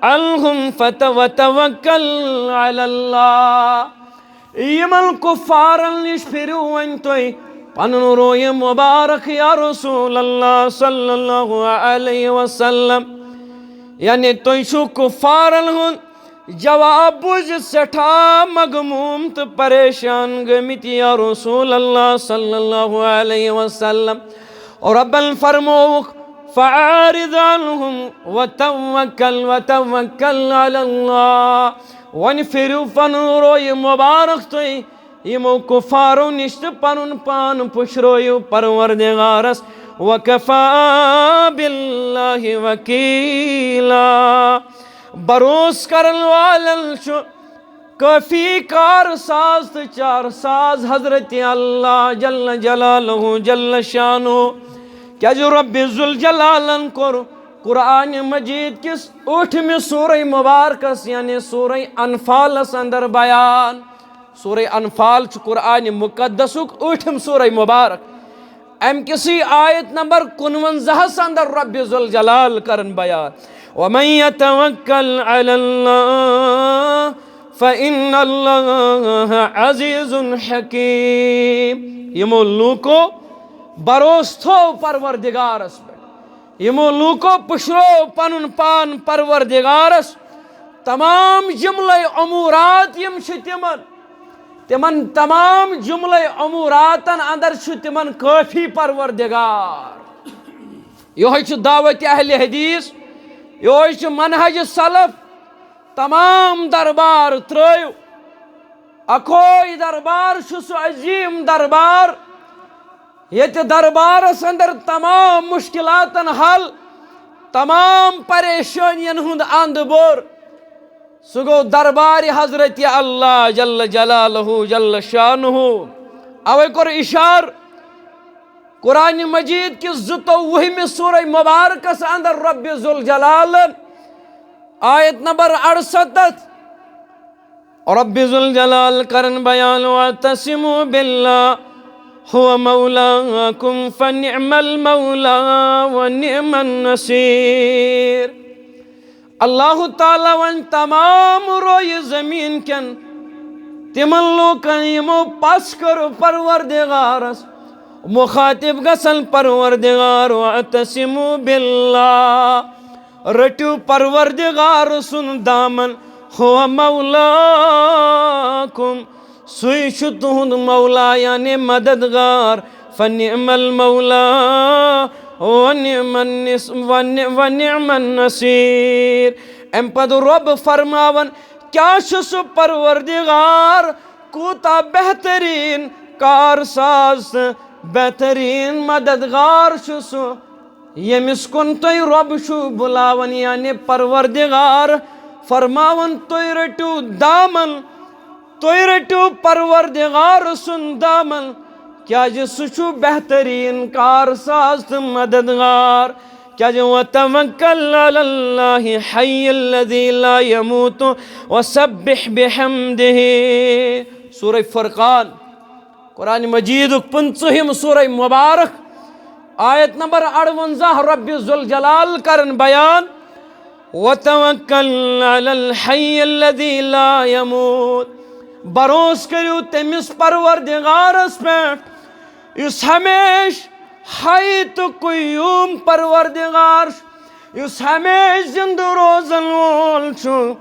عَنْهُمْ فَتَوَكَّلْ عَلَى اللَّهِ۔ یِمن کفارن نِش پھِرِو وۄنۍ تُہۍ پنُن رویہِ مبارک یا رسول اللہ صلی اللہ علیہ وسلم۔ یعنی تُہۍ چھِو کفارن ہُنٛد جواب بوٗزِتھ سٮ۪ٹھاہ مغموم تہٕ پریشان گٔمٕتۍ یا رسول اللہ صلی اللہ علیہ وسلم۔ رۄبن فرمووُکھ، فَأَعْرِضْ عَنْهُمْ وَتَوَكَّلْ، وَتَوَكَّلْ عَلَى اللَّهِ۔ وۄنۍ پھِرِو پنُن رویہِ مبارک تُہۍ یِمو کفارو نِش تہٕ پنُن پان پُشرٲیِو پروردگارس، وَكَفَىٰ بِاللَّهِ وَكِيلًا۔ بھروسہٕ کرن والٮ۪ن چھُ کٲفی کار ساز تہٕ چار ساز حضرت اللہ جل جلالہ جل شانہ۔ کیازِ رب ذوالجلالن کوٚر قرآن مجید کِس ٲٹھمہِ سورہ مبارکس یعنی سورہ انفالس اندر بیان۔ سورہ انفال چھُ قرآن مقدسُک ٲٹھِم سورہ مبارک۔ امہِ کِسٕے آیت نمبر کُنوَنزاہس اندر رب ذوالجلال کرن بیان، "ومن يتوكل على الله فإن الله عزيز حكيم"۔ یِمو لوٗکو بروسہٕ تھوو پروردگارس پٮ۪ٹھ، یِمو لوٗکو پُشرو پنُن پان پروردگارس، تمام جملے امورات یِم چھِ تِمن، تِمن تمام جملے اموراتن اندر چھُ تِمن کٲفی پروردگار۔ یِہوٚے چھُ دعوت اہل حدیث، یِہوٚے چھُ منہج سلف۔ تمام دربار ترٲیِو، اکوے دربار چھُ سُہ عظیم دربار، ییٚتہِ دربارس اندر تمام مشکلاتن حل، تمام پریشٲنین ہُنٛد اند بور۔ سُہ گوٚو دربارِ حضرت اللہ جل جلالہ جل شانہ۔ اوے کوٚر اشارٕ قرآن مجید کِس زٕتووُہمہِ سورہ مبارکس اندر رب ذوالجلالن، آیت نمبر اڑستتھ۔ رب ذوالجلال کرن بیان، "واعتصموا بالله هو مولاكم فنعم المولى ونعم النصير"۔ اللہ تعالیٰ ون تمام رویہِ زمین کٮ۪ن تِمن لوٗکن یِمو پس کٔر پروردگارس، مخاطب گژھن پروردگار، "واعتصموا بالله"، رٔٹِو پروردگار سُنٛد دامن، "هو مولاكم"، سُے چھُ تُہُنٛد مولا یعنی مددگار، "فنعم المولى ونعم النص-، ون-، ونعم النصير"۔ امہِ پتہٕ رۄب فرماوان، کیٛاہ چھُ سُہ پروردگار، کوٗتاہ بہتریٖن کارساز تہٕ بہتریٖن مددگار چھُ سُہ، ییٚمِس کُن تُہۍ رۄب چھُو بُلاوان، یعنی پروردگار فرماوان، تُہۍ رٔٹِو دامن، تُہۍ رٔٹِو پروردگار سُنٛد دامن، کیٛازِ سُہ چھُ بہتریٖن کارساز تہٕ مددگار۔ کیٛازِ، "وتوکل علی اللہ حی الذی لا یموت وسبح بحمدہ"۔ سورہ فرقان، قرآن مجیدُک پٕنٛژٕہِم سورہ مبارک، آیت نمبر اَڑوَنزاہ، رب ذوالجلال کرن بیان، "وتوکل علی الحی الذی لا یموت"۔ بروسہٕ کٔرِو تٔمِس پروردگارس پٮ۪ٹھ، یُس ہمیشہٕ حی تہٕ قیوم پروردگار چھُ، یُس ہمیشہٕ زِندٕ روزن وول چھُ۔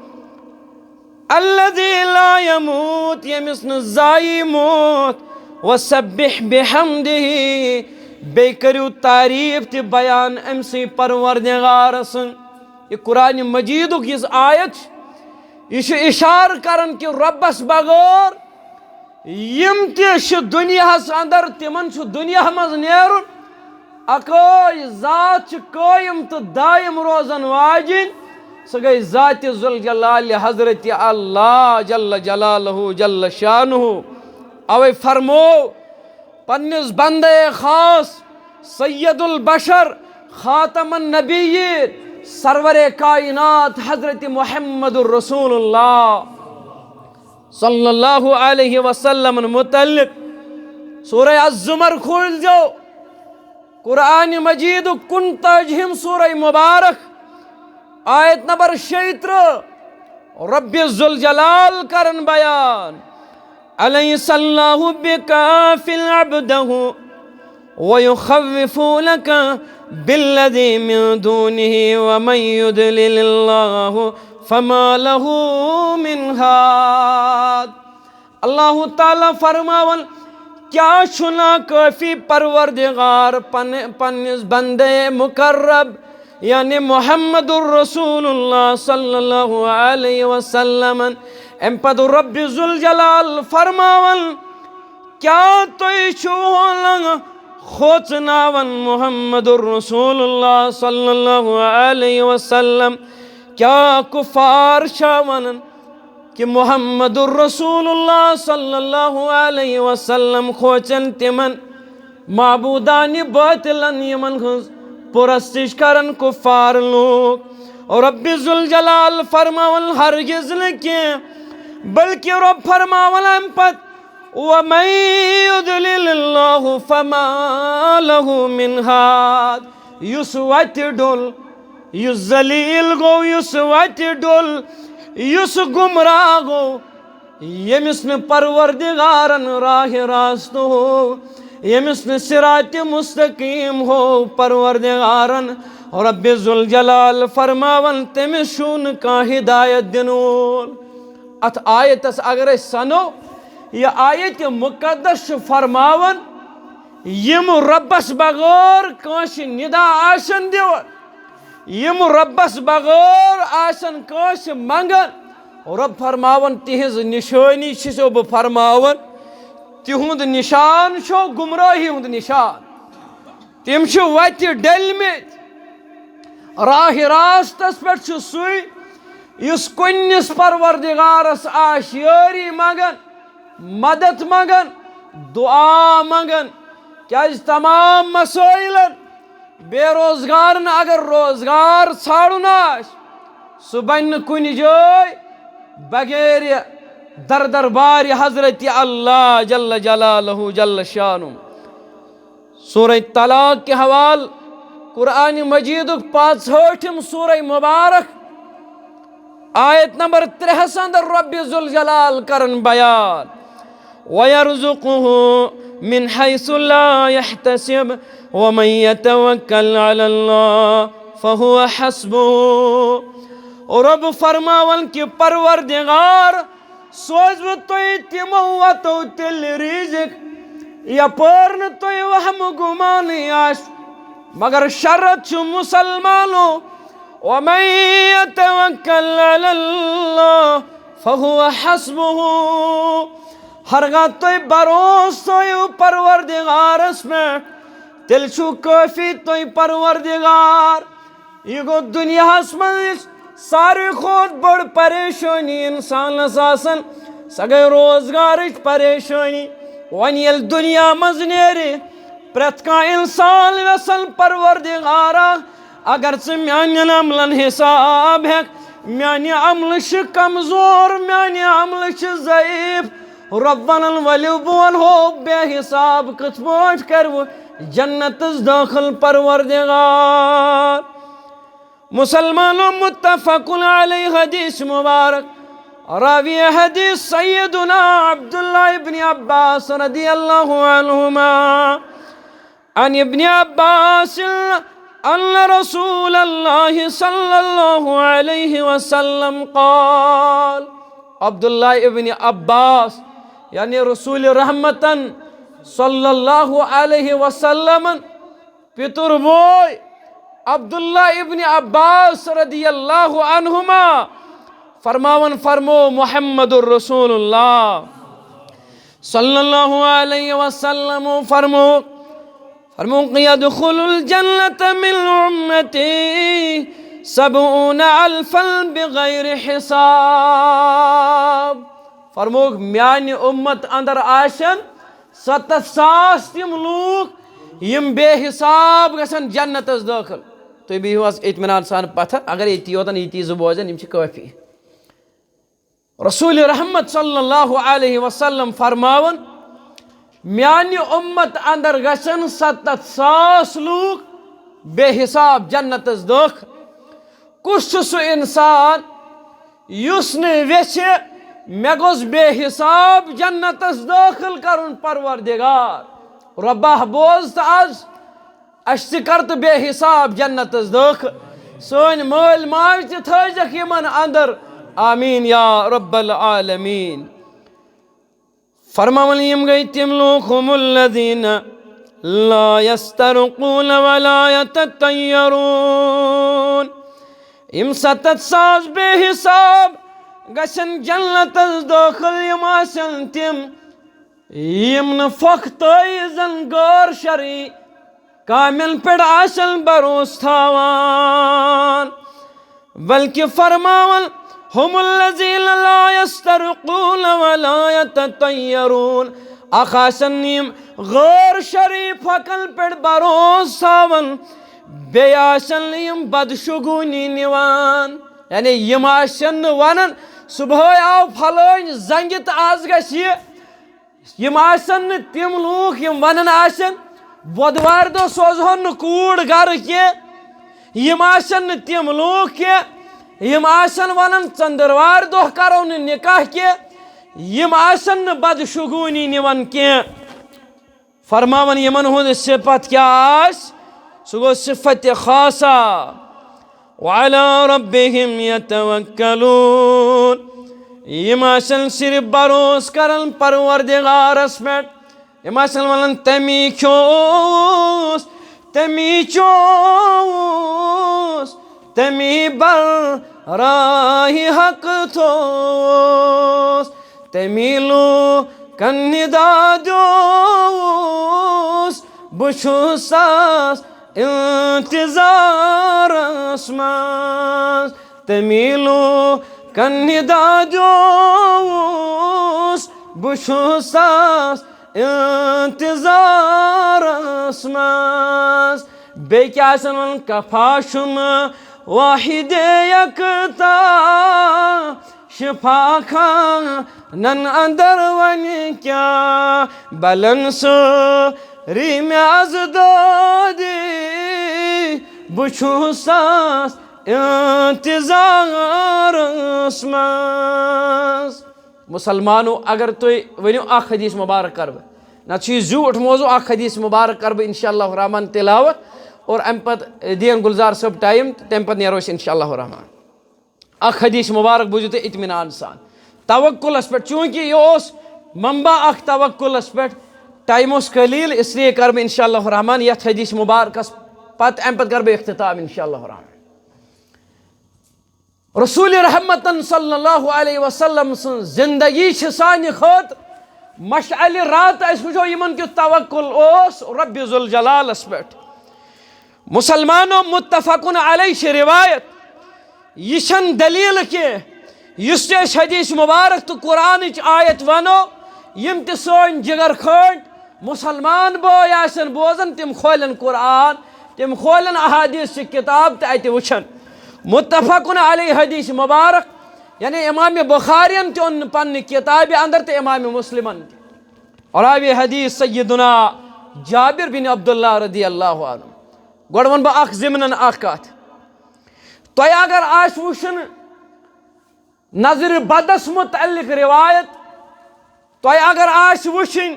الذی لا یموت، ییٚمِس نہٕ زایہِ موت۔ وسبح بحمدہ، بیٚیہِ کٔرِو تعریٖف تہِ بیان أمۍ سٕے پروردگار سٕنٛز۔ یہِ قرآن مجیدُک یُس آیت چھُ، یہِ چھُ اِشارٕ کران کہِ رۄبَس بغٲر یِم تہِ چھِ دُنیاہَس اندر، تِمن چھُ دُنیا منٛز نیرُن۔ اکٲے ذات چھِ قٲیِم تہٕ دائم روزن واجِنۍ، سۄ گٔے ذاتِ ذوالجلال حضرت اللہ جل جلالہ جل شانہ۔ اوے فرمو پننِس بندے خاص سید البشر خاتم النبیین سرور کائنات حضرت محمد رسول اللہ صلی اللہ علیہ وسلم متعلق سورہ الزمر کھولزیو، قرآن مجید کُنتٲجِہِم سورہ مبارک، آیت نمبر شیٚیہِ ترٕٛہ، رب ذوالجلال کرن بیان، "الیس اللہ بکاف عبدہ ویخوفونک بالذی من دونہ ومن یضلل اللہ فما لہ من ہاد"۔ اللہ تعالیٰ فرماون، کیا چھُ نا کٲفی پروردگار پن-، پننِس بندے مقرب یعنی محمد الرسول اللہ صلی اللہ علیہ وسلم۔ امہِ پتہٕ رب ذوالجلال فرماون، کیا تُہۍ چھِو ہولنگ کھوژناون محمد الرسول اللہ صلی اللہ علیہ وسلم؟ کیا کفار چھا ونان کہ محمد الرسول اللہ صلی اللہ علیہ وسلم کھوژن تِمن معبودان باطلن یِمن ہٕنٛز پرستش کرن کفار لوٗکھ؟ اور رب ذوالجلال فرماون، ہرگز نہٕ کینٛہہ، بلکہ رب فرماون امہِ پتہٕ، ومن يضلل الله فما له من هاد۔ یُس وتہِ ڈوٚل، یُس ذلیل گوٚو، یُس وتہِ ڈوٚل، یُس گمراہ گوٚو، ییٚمِس نہٕ پروردگارن راہِ راستہٕ ہوو، ییٚمِس نہٕ صراط مستقیم ہوو پروردگارن، رب ذوالجلال فرماون، تٔمِس چھُو نہٕ کانٛہہ ہدایت دِنہٕ وول۔ اتھ آیتس اگر أسۍ سنو، یہِ آیت مقدس چھُ فرماوان، یِم رۄبس بغٲر کٲنٛسہِ ندا آسن دِوان، یِم رۄبس بغٲر آسن کٲنٛسہِ منگان، رۄب فرماوان، تِہنٛز نشٲنی چھُسو بہٕ فرماوان، تِہُنٛد نشان چھُ گمراہی ہُنٛد نشان۔ تِم چھِ وتہِ ڈٔلمٕتۍ۔ راہِ راستس پٮ۪ٹھ چھُ سُے، یُس کُنِس پروردگارس آسہِ یٲری منگان، مدد منگان، دعا منگان۔ کیازِ تمام مسٲیلن، بے روزگارن اگر روزگار ژھانڈُن آسہِ، سُہ بنہِ نہٕ کُنہِ جایہِ بغیر در دربارِ حضرت اللہ جل جلالہ جل شانہ۔ سورہ طلاق کہِ حوالہٕ قرآن مجیدُک پانٛژہٲٹھِم سورہ مبارک، آیت نمبر ترٛےٚ ہس اندر رب ذوالجلال کرن بیان، وَيَرْزُقْهُ مِنْ حَيْثُ لَا يَحْتَسِبُ وَمَنْ يَتَوَكَّلْ عَلَى اللَّهِ فَهُوَ حَسْبُهُ۔ رب فرماون کہ پروردگار سوزوٕ تۄہہِ تِمو وتو تیٚلہِ رِزق، یپٲرۍ نہٕ تۄہہِ وہمہٕ گُمانٕے آسہِ۔ مگر شرط چھُ مسلمانو، وَمَن يَتَوَكَّلْ عَلَى اللَّهِ فَهُوَ حَسْبُهُ۔ ہرگاہ تُہۍ بھروسہٕ تھٲیِو پروردگارس پٮ۪ٹھ، تیٚلہِ چھُ کٲفی تُہۍ پروردگار۔ یہِ گوٚو دُنیاہَس منٛز ساروی کھۄتہٕ بٔڑ پریشٲنی اِنسانَس آسان، سۄ گٔے روزگارٕچ پریشٲنی۔ وۄنۍ ییٚلہِ دُنیا منٛز نیرِ، پرٛٮ۪تھ کانٛہہ اِنسان یَژھان، پروردگارا، اگر ژٕ میٛانٮ۪ن عملَن حساب ہٮ۪کھ، میٛانہِ عملہٕ چھِ کمزور، میٛانہِ عملہٕ چھِ ضعیف۔ رۄب وَنان، ؤلِو بہٕ وَنہو بے حساب کِتھ پٲٹھۍ کَرٕ بہٕ جنتس دٲخل پروردگار۔ مسلمانوں، متفق علیہ حدیث مبارک۔ راوی حدیث سیدنا عبداللہ ابن عباس رضی اللہ عنہما۔ عن ابن عباس ان رسول اللہ صلی اللہ علیہ وسلم قال۔ عبداللہ ابن عباس، یعنی رسول رحمتن صلی اللہ علیہ وسلم پتر بوے عبداللہ ابن عباس رضی اللہ عنہما فرماون، فرمو محمد رسول اللہ صلی اللہ علیہ وسلم فرمو، فرمو، يدخل الجنة من أمتي سبعون ألفا بغير حساب۔ فرموک، میانہِ امت اندر آسن ستتھ ساس تِم لوٗکھ، یِم بے حساب گژھن جنتس دٲخل۔ تُہۍ بِہِو حظ اطمینان سان پتھر، اگر ییٚتی یوتن ییٚتی زٕ بوزن، یِم چھِ کٲفی۔ رسول رحمت صلی اللہ علیہ وسلم فرماون، میانہِ امت اندر گژھن ستتھ ساس لوٗکھ بے حساب جنتس دٲخل۔ کُس چھُ سُہ انسان یُس نہٕ ویژھِ مےٚ گوٚژھ بے حساب جنتس دٲخل کرُن؟ پروردگار رۄبا، بوز تہٕ از، اسہِ تہِ کر تہٕ بے حساب جنتس دٲخل۔ سٲنۍ مٲلۍ ماجہِ تہِ تھٲیزٮ۪کھ یِمن اندر۔ آمین یا رب العالمین۔ فرماوان، یِم گٔے تِم لوٗکھ، هم الذين لا يسترقون ولا يتطيرون۔ یِم ستتھ ساس بے حساب گژھن جنتس دٲخل، یِم آسن تِم، یِم نہٕ پۄختٲیی زن غٲر شرعی کامٮ۪ن پٮ۪ٹھ آسن بھروسہٕ تھاوان۔ بلکہ فرماوان، هم الذين لا يسترقون ولا يتطيرون۔ اکھ آسن یِم غٲر شرعی پھۄکن پٮ۪ٹھ بھروسہٕ تھاوان، بیٚیہِ آسن نہٕ یِم بدشگونی نِوان۔ یعنی یِم آسن نہٕ ونان، صبحٲے آو پھلٲنۍ زنگہِ تہٕ از گژھِ یہِ یِم آسن نہٕ تِم لوٗکھ یِم ونان آسن، "بۄدوارِ دۄہ سوزہون نہٕ کوٗر گرٕ کینٛہہ۔" یِم آسن نہٕ تِم لوٗکھ کینٛہہ یِم آسن ونان، "ژٔنٛدٕروارِ دۄہ کرو نہٕ نکاح کینٛہہ۔" یِم آسن نہٕ بدشگوٗنی نِوان کینٛہہ۔ فرماوان یِمن ہُنٛد صفت کیٛاہ آسہِ؟ سُہ گوٚو صفت خاصہ۔ "وعلی ربہم یتوکلون"۔ یِم آسن صرف بھروسہٕ کران پروردگارس پٮ۪ٹھ۔ یِم آسن ونان، "تمی چھوس، تمی چھوس، تمی براہ حق تھوس، تمی لوٗکن ندا دیوس، بہٕ چھُس سس انتظارس منٛز، تمی لوٗکن ندا دیوس، بہٕ چھُس سس انتظارس منٛز۔" بیٚیہِ کیٛاہ آسن ونان، "کفا چھُم واحد یکتا، شفا خانن اندر وۄنۍ کیٛاہ، بلن سٲری مےٚ از دٲدی، بہٕ چھُس سس انتظارس منٛز۔" مسلمانو، اگر تُہۍ ؤنِو اکھ حدیث مبارک کرٕ بہٕ، نتہٕ چھُ یہِ زیوٗٹھ موضوع، اکھ حدیث مبارک کرٕ بہٕ انشاءاللہ الرحمن تلاوت، اور امہِ پتہٕ دِیَن گُلزار صٲب ٹایم تہٕ تمہِ پتہٕ نیرو أسۍ انشاءاللہ الرحمن۔ اکھ حدیث مبارک بوٗزِو تُہۍ اطمینان سان توکلس پٮ۪ٹھ، چوٗنٛکہِ یہِ اوس منبع اکھ توکلس پٮ۪ٹھ، ٹایم اوس قلیل، اس لیے کرٕ بہٕ انشاءاللہ الرحمن یتھ حدیث مبارکس پتہٕ، امہِ پتہٕ کرٕ بہٕ اختتام انشاءاللہ الرحمن۔ رسول رحمتن صلی اللہ علیہ وسلم سٕنٛز زندگی چھِ سانہِ خٲطرٕ مشعل رات۔ أسۍ وٕچھو یِمن کیُتھ توکل اوس رب ذوالجلالس پٮ۪ٹھ۔ مسلمانو، متفقن علیہ چھِ روایت، یہِ چھَنہٕ دلیل کینٛہہ۔ یُس تہِ أسۍ حدیث مبارک تہٕ قرآنٕچ آیت ونو، یِم تہِ سٲنۍ جگر کھٲنٛٹۍ مسلمان بٲے آسن بوزان، تِم کھولن قرآن، تِم کھولن احادیث چہِ کتاب تہٕ اتہِ وٕچھن۔ متفقن علیہ حدیث مبارک، یعنی امام بخارین تہِ اوٚن پننہِ کتابہِ اندر تہٕ امام مسلمن تہِ۔ راوی حدیث سیدنا جابر بن عبداللہ رضی اللہ عنہ۔ گۄڈٕ ونہٕ بہٕ اکھ ضمنن اکھ کتھ۔ تۄہہِ اگر آسہِ وٕچھُن نظرِ بدس متعلق روایت، تۄہہِ اگر آسہِ وٕچھِنۍ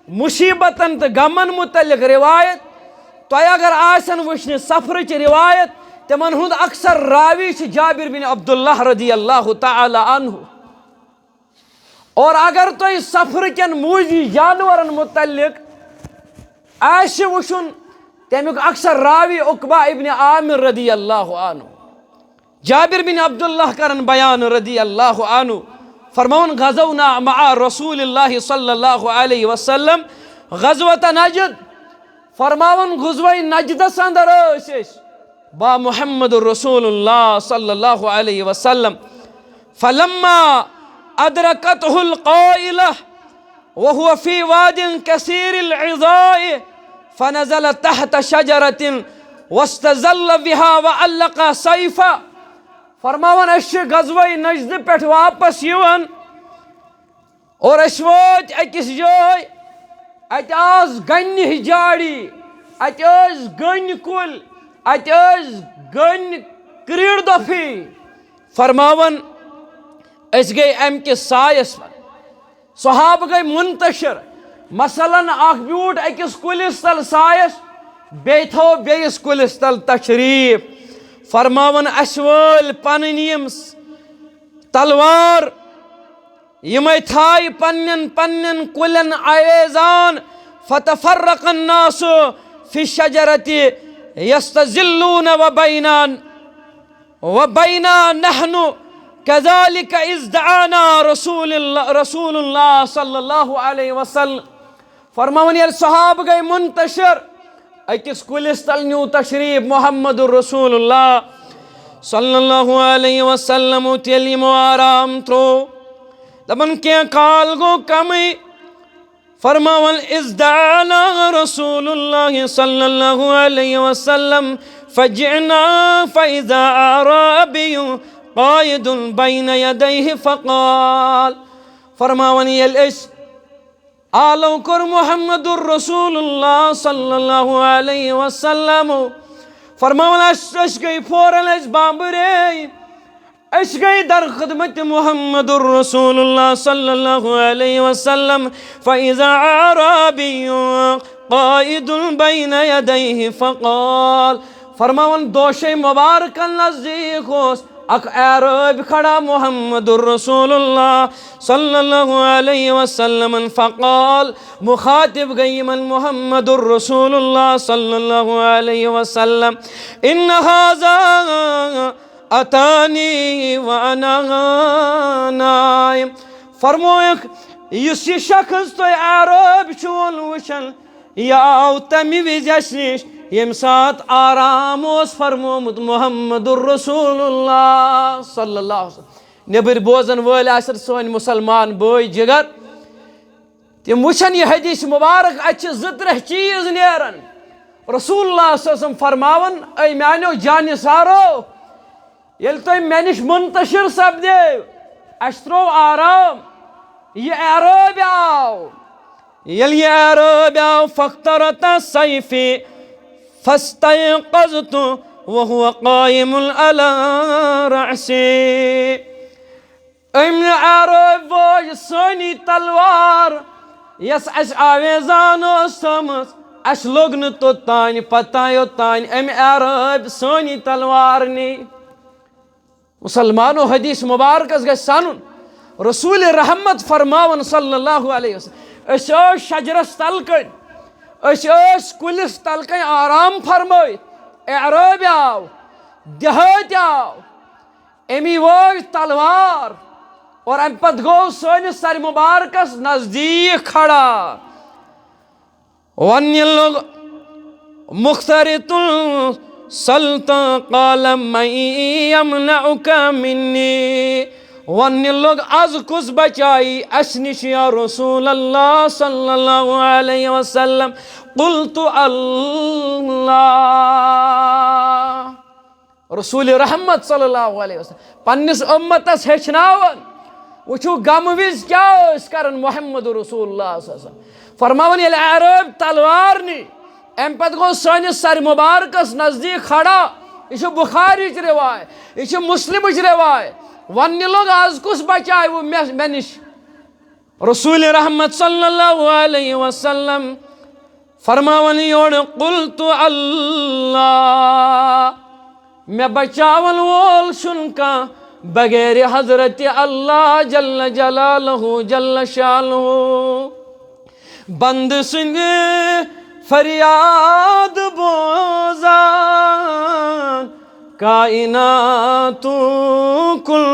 مُصیبتن تہٕ غمن متعلق روایت، تۄہہِ اگر آسن وٕچھنہِ سفرٕچ روایت، تِمن ہُنٛد اکثر راوی چھُ جابر بن عبداللہ رضی اللہ تعالی عنہ۔ اور اگر تۄہہِ سفرٕ کٮ۪ن موٗزی جانورن متعلق آسہِ وٕچھُن، تمیُک اکثر راوی عقبہ ابن عامر رضی اللہ عنہ۔ جابر بن عبداللہ کرن بیان رضی اللہ عنہ، فرماون، "غزونا مع رسول اللہ صلی اللہ علیہ وسلم غزوۃ نجد"۔ فرماون، غزوہ نجدس اندر ٲسۍ أسۍ با محمد رسول اللہ صلی اللہ علیہ وسلم۔ فلما ادرکتہ القائلہ وهو في واد كثير العضاء فنزل تحت شجرة واستظل بها وعلق سيفه۔ فرماوان، أسۍ چھِ غزوہ نجد پٮ۪ٹھ واپس یِوان اور أسۍ وٲتۍ أکِس جایہِ، اَتہِ آس گنہِ ہٕنٛز جاڑی، اَتہِ ٲسۍ گنہِ کُلۍ، اَتہِ ٲسۍ گنہِ کرٛیٖڑ دۄپھٕے۔ فرماوان، أسۍ گٔے اَمہِ کِس سایَس منٛز۔ صحابہٕ گٔے منتشر۔ مثلاً، اکھ بیوٗٹھ أکِس کُلِس تل سایَس، بیٚیہِ تھوٚو بیٚیِس کُلِس تل تشریٖف۔ فرماوان، اَسہِ وٲلۍ پنٕنۍ یِم تلوار، یِمے تھایہِ پننٮ۪ن پننٮ۪ن کُلٮ۪ن آویزان۔ فتفرق الناس في الشجرة يستظلون وبينا وبينا نحن كذلك إذ دعانا رسول الله، رسول الله صلى الله عليه وسلم۔ فرماوان، ییٚلہِ صحابہٕ گٔے منتشر، أکِس کُلِس تل نیوٗ تشریٖف محمد رسول اللہ صلی اللہ علیہ وسلم، تیٚلہِ یِمو آرام ترٛوو۔ دَپان، کینٛہہ کال گوٚو کمٕے۔ فرماوان، اذ دعانا رسول اللہ صلی اللہ علیہ وسلم فجئنا فإذا أعرابي قاعد بين يديه فقال۔ فرماوان، ییٚلہِ أسۍ آلو کوٚر محمد رسول اللہ صلی اللہ علیہ وسلم۔ فرماوان، أسۍ، أسۍ گٔے فوراً، أسۍ بامبرے۔ أسۍ گٔے در خدمت محمد رسول اللہ صلی اللہ علیہ وسلم۔ فإذا أعرابي قائد بين يديه فقال۔ فرماوان، دوشے مبارکن نزدیک اوس اکھ اعرابی کھڑا محمد رسول اللہ صلی اللہ علیہ وسلم۔ فقال، مخاطب گئی من محمد رسول اللہ صلی اللہ علیہ وسلم، ان هذا اتانی وانا نائم۔ فرمویکھ، یُس یہِ شخص تُہۍ اعرابی چھِوٕ وٕچھان، یہِ آو تَمہِ وِزِ اَسہِ نِش، ییٚمہِ ساتہٕ آرام اوس فرمومُت محمد رسول اللہ صلی اللہ علیہ وسلم۔ نیٚبٕرۍ بوزن وٲلۍ آسن سٲنۍ مُسلمان بٲے جِگر، تِم وٕچھن یہِ حدیث مبارک، اَتہِ چھِ زٕ ترٛےٚ چیٖز نیران۔ رسول اللہ صلی اللہ علیہ وسلم فرماوان، اے میانیو جانہِ سارو، ییٚلہِ تُہۍ مےٚ نِش منتشر سپدیو، اَسہِ ترٛوو آرام، یہِ اعرابی آو۔ ییٚلہِ یہِ اعرابی آو، فاخترط سیفی فاستیقظت وهو قائم علی رأسی۔ أمۍ اعرابی وٲج سٲنی تلوار، یۄس اَسہِ آویزان ٲس تھٲومٕژ، اَسہِ لوٚگ نہٕ توٚتام پتہ یوٚتام أمۍ اعرابی سٲنی تلوار نی۔ مسلمانو، حدیث مبارکس گژھِ سنُن۔ رسول رحمت فرماوان صلی اللہ علیہ وسلم، أسۍ ٲسۍ شجرس تل کٔنۍ، أسۍ ٲسۍ کُلِس تل کٔنۍ آرام فرمٲوِتھ، اعرابی آو، دیہٲتی آو، أمی وٲج تلوار اور اَمہِ پتہٕ گوٚو سٲنِس سرِ مبارکس نزدیٖک کھڑا۔ وَنہِ لوٚگ مُخترِتُن سلطان، قال من یمنعک منی۔ وَنہِ لوٚگ، از کُس بچایی اَسہِ نِش یا رسول اللہ صلی اللہ علیہ وسلم؟ قلت اللہ۔ رسول رحمت صلی اللہ علیہ وسلم پننِس اُمتس ہیٚچھناوان۔ وٕچھِو، غمہٕ وِزِ کیٛاہ ٲسۍ کران محمد رسول اللہ صلی اللہ علیہ وسلم۔ فرماوان، ییٚلہِ اعرابی تلوار نی، اَمہِ پتہٕ گوٚو سٲنِس سرِ مبارکس نزدیٖک کھڑا۔ یہِ چھُ بخاریٕچ روایت، یہِ چھِ مسلمٕچ روایت۔ وَننہِ لوٚگ، از کُس بچاوِ مےٚ، مےٚ نِش؟ رسول رحمت صلی اللہ علیہ وسلم فرماوان یورٕ، قلت اللہ، مےٚ بچاون وول چھُنہٕ کانٛہہ بغیر حضرت اللہ جل جلالہ جل شانہ۔ بندٕ سٕنٛدِ فریاد بوزان کائناتُک کُل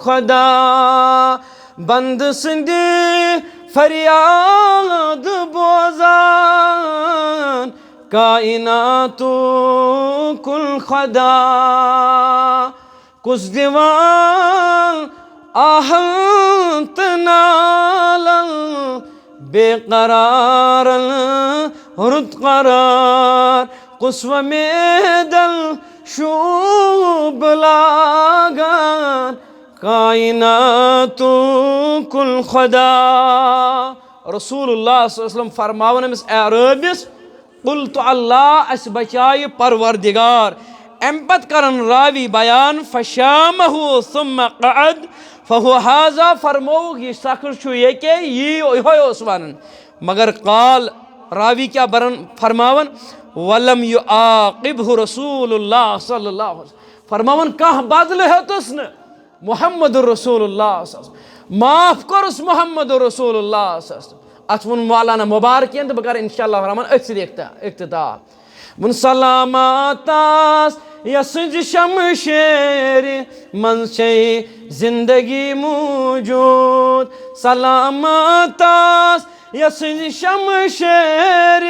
خدا، بندٕ سٕنٛدِ فریاد بوزان کائناتُک کُل خدا۔ کُس دِوان آہن تہٕ نالن بے قرارن رُت قرار، کُس وۄمیدن شوٗب لاگان کائناتُک کُل خدا۔ رسول اللہ صلی اللہ علیہ وسلم فرماوان أمِس اعرٲبِس، قلت اللہ، اَسہِ بچایہِ پروردگار۔ اَمہِ پتہٕ کرن راوی بیان، فشامہ ثم قعد فہو ہذا، فرمووُکھ، یہِ شخص چھُ ییٚکے، یی، یِہوٚے اوس ونان۔ مگر قال، راوی کیٛاہ برن فرماوان، ولم یعاقبہ رسول اللہ صلی اللہ علیہ وسلم، فرماوان، کانٛہہ بدلہٕ ہیوٚتُس نہٕ محمد رسول اللہ صلی اللہ علیہ وسلم، معاف کوٚرُس محمد رسول اللہ صلی اللہ علیہ وسلم۔ اتھ ووٚن مولانا مبارکین، تہٕ بہٕ کرٕ انشاءاللہ الرحمن أتھۍ سۭتۍ اخت-، اختتام۔ ووٚن، سلامت آس یسٕنٛزِ شمشیرِ منٛز چھے زندگی موجود، سلامت آس یسٕنٛزِ شمشیرِ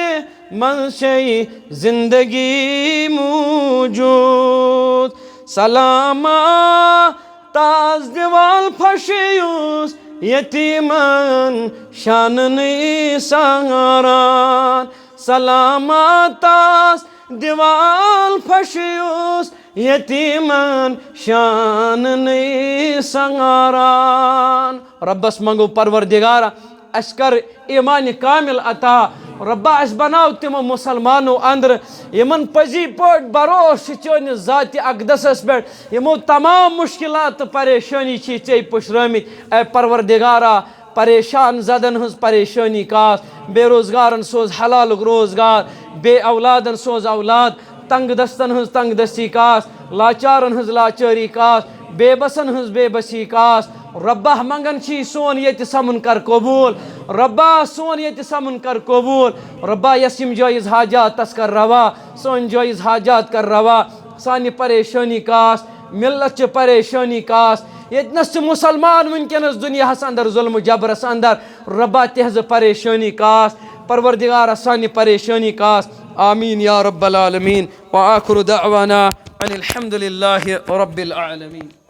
منٛز چھے زندگی موجود، سلامت تاس دیوال پھش یُس یتیمن شانن سہاران، سلامت تاس دیوال پھش یُس یتیمن شانن سہاران۔ ربس منگو، پروردگارا، اسہِ کر ایمان کامل عطا۔ رۄبا، اسہِ بناو تِمو مسلمانو اندر یِمن پٔزی پٲٹھۍ بھروسہٕ چھُ چٲنِس ذاتِ اقدسس پٮ۪ٹھ، یِمو تمام مشکلات تہٕ پریشٲنی چھِ ژےٚ پُشرٲمٕتۍ۔ اے پروردگارا، پریشان زدن ہٕنٛز پریشٲنی کاس، بے روزگارن سوز حلالُک روزگار، بے اولادن سوز اولاد، تنگ دستن ہٕنٛز تنگ دستی کاس، لاچارن ہٕنٛز لاچٲری کاس، بے بسن ہٕنٛز بے بسی کاس۔ رۄبا، منگان چھی سون ییٚتہِ سمُن کر قبول۔ رۄبا، سون ییٚتہِ سمُن کر قبول۔ رۄبا، یس یِم جٲیز حاجات تس کر روا، سٲنۍ جٲیز حاجات کر روا، سانہِ پریشٲنی کاس، ملت چہِ پریشٲنی کاس۔ ییٚتنس چھِ مسلمان وٕنکیٚنس دُنیاہس اندر ظلم و جبرس اندر، رۄبا تِہنٛزٕ پریشٲنی کاس، پروردگارا سانہِ پریشٲنی کاس۔ آمین یا رب العالمین۔ وآخر دعوانا ان الحمد للہ رب العالمین۔